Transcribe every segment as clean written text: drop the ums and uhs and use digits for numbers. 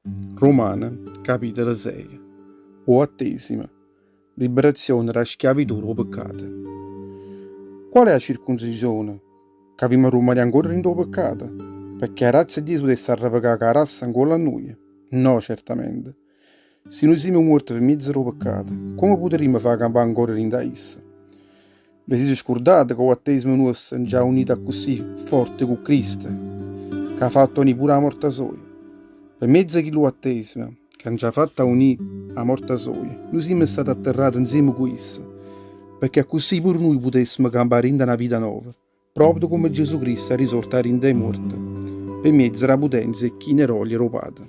Romane capitolo seje 'O vattesimo, liberazione d' 'a schiavitù d' 'o peccato. Qual è 'a circuncisione? C'avimma rummanè ancora dint' 'o peccato? Pecché 'a razza 'e Dio se putesse arrevecà cu 'a razza 'ncuollo a nuje? No, certamente. Si nuje simmo muorte pe mmiezzo d' 'o peccato, comme putarrimmo fa' campà ancora dint' a isso? Ve site scurdate ca 'o vattesimo nuosto nce ha aunito accussì forte cu Cristo, ca ha fatto aunì pure 'a morta soja? Pe mmiezzo 'e chillu vattesimo ca nce ha fatto aunì 'a morta soja, nuje simmo state atterrate nzieme cu isso, pecché accussì pure nuje putessimo campà dint' a na vita nova, proprio comme Gesù Cristo è risorto 'a dint' 'e muorte, pe mezzo d' 'a putenza e chine d'olio d' 'o Padre.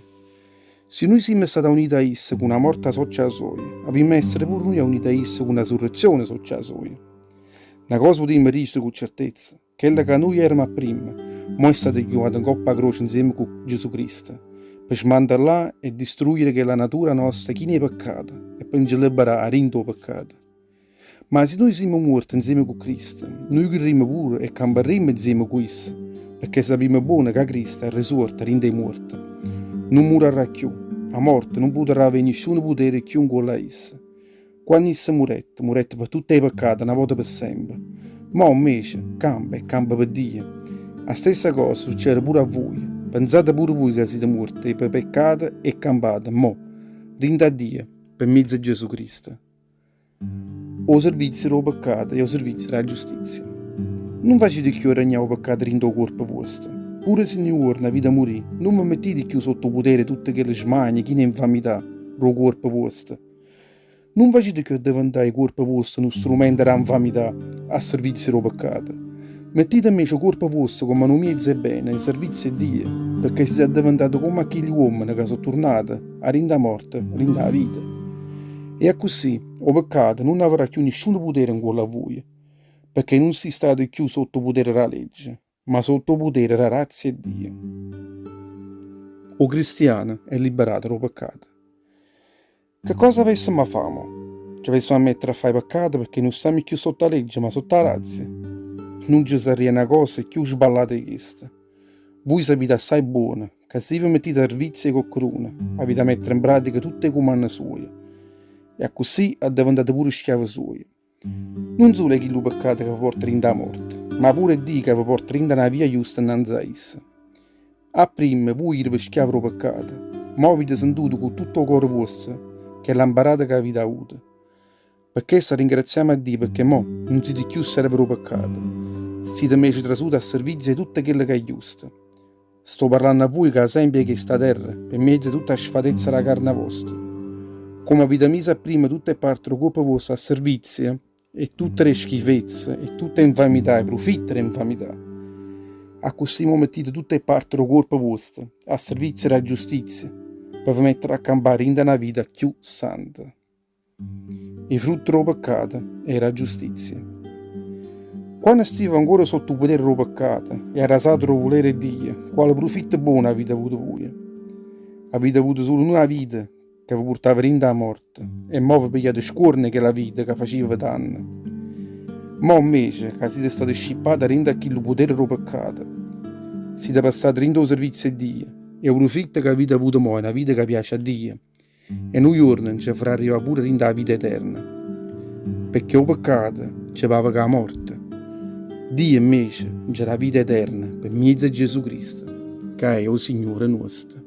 Si nuje simme state aunite a isso cu na morta soccia 'a soja, avimme essere pure nuje aunite a isso cu na surrezione soccia 'a soja. Na cosa putimme dicere cu certezza, chella ca nuje eramo apprimma, mo è stata chiuvata 'ncopp' 'a croce 'nzieme cu Gesù Cristo, pe smantellà e distruggere chella natura nosta china 'e peccato e pe nce liberà 'a dint' 'o peccato. Ma si nuje simmo muorte 'nzieme cu Cristo, nuje crerrimmo pure e camparrimmo 'nzieme cu isso, pecché sapimmo buono ca Cristo è risuorto 'a dint' 'e muorte. Nun murarrà cchiù, 'a morte nun putarrà avé nisciuno putere cchiù 'ncuollo a isso. Quanno isso murette, murette pe tutt' 'e peccate na vota pe sempe. Mo, 'mmece, campa e campa pe Dio. A stessa cosa succede pure a vuje, penzate pure vuje ca site muorte p' 'e peccate e campate, mo, dint' a Dio, pe mezzo 'e Gesù Cristo. 'O servizio d' 'o peccato e 'o servizio d' 'a giustizia. Nun facite cchiù regnà 'o peccato dint' 'o cuorpo vuosto. Pure si nu juorno avita murì, nun ve mettite cchiù sotto 'o putere 'e tutte chelle smanie chine 'e 'nfamità d' 'o cuorpo vuosto. Nun facite cchiù addeventà 'e cuorpe vuoste nu strumento d' 'a 'nfamità a servizio d' 'o peccato. Mettite 'mmece 'o cuorpo vuosto comm'a nu miezzo 'e bene in servizio 'e Dio, pecché site addeventate comm'a chilli uommene ca so' turnate 'a dint' 'a morte dint' 'a vita. E accussì 'o peccato nun avrà cchiù nisciuno putere 'ncuollo a vuje, pecché nun site state cchiù sotto 'o putere d' 'a legge, ma sotto 'o putere d' 'a razia 'e Dio. O cristiano è libberato d' 'o peccato. Che cosa avessemo 'a fa' mo? Ce avessemo 'a mettere a fa' 'e peccate pecché nun stammo cchiù sotto 'a legge ma sotto 'a razia? Nun ce sarria na cosa cchiù sballata 'e chesta. Vui sapite assai buono ca si ve mettite a servizio 'e coccheduno avite 'a mettere 'npratica tutt' 'e cumanne suoje e accussì addeventate pure schiave suoje. Nun sulo 'e chillu peccato ca ve porta dint' 'a morte, ma pure 'e Dio ca ve porta dint' 'a na via justa 'nnanze a isso. Apprimma vuje ireve schiave d' 'o peccato, mo avite sentuto cu tutto 'o core vuosto chella 'mparata ca avite avuto. Pe chesto arringraziammo a Dio pecché mo nun site cchiù serve d' 'o peccato, site 'mmece trasute a servizio 'e tutto chello ca è justo. Sto parlanno a vuje ca sempio 'e chesta terra, pe mmiezzo 'e tutta 'a sfatezza d' 'a carna vosta. Comme avite miso apprimma tutte 'e parte d' 'o cuorpo vuosto a servizio 'e tutte 'e schifezze, 'e tutte 'e 'nfamità, 'e prufitte d' 'e 'nfamità, accussì mo mettite tutte 'e parte d' 'o cuorpo vuosto a servizio d' 'a giustizia, pe ve mettere a campà dint' a na vita cchiù santa. 'E frutte d' 'o peccato e d' 'a giustizia. Quanno stive ancora sotto 'o putere d' 'o peccato e arrasato d' 'o vulere 'e Dio, quale prufitto buono avite avuto vuje? Avite avuto sulo na vita ca ve purtava dint' 'a morte e mo ve pigliate scuorno 'e chella vita ca faciveve tanno. Mo 'mmece ca site state scippate 'a dint' a chillu putere d' 'o peccato, site passate dint' 'o servizio 'e Dio e 'o prufitto ca avite avuto mo è na vita ca piace a Dio. E nu juorno nce farà arrivà pure dint' 'a vita eterna, pecché 'o peccato ce pava cu 'a morte, Dio invece nce dà 'a vita eterna pe mmiezzo 'e Gesù Cristo, ca è 'o Signore nuosto.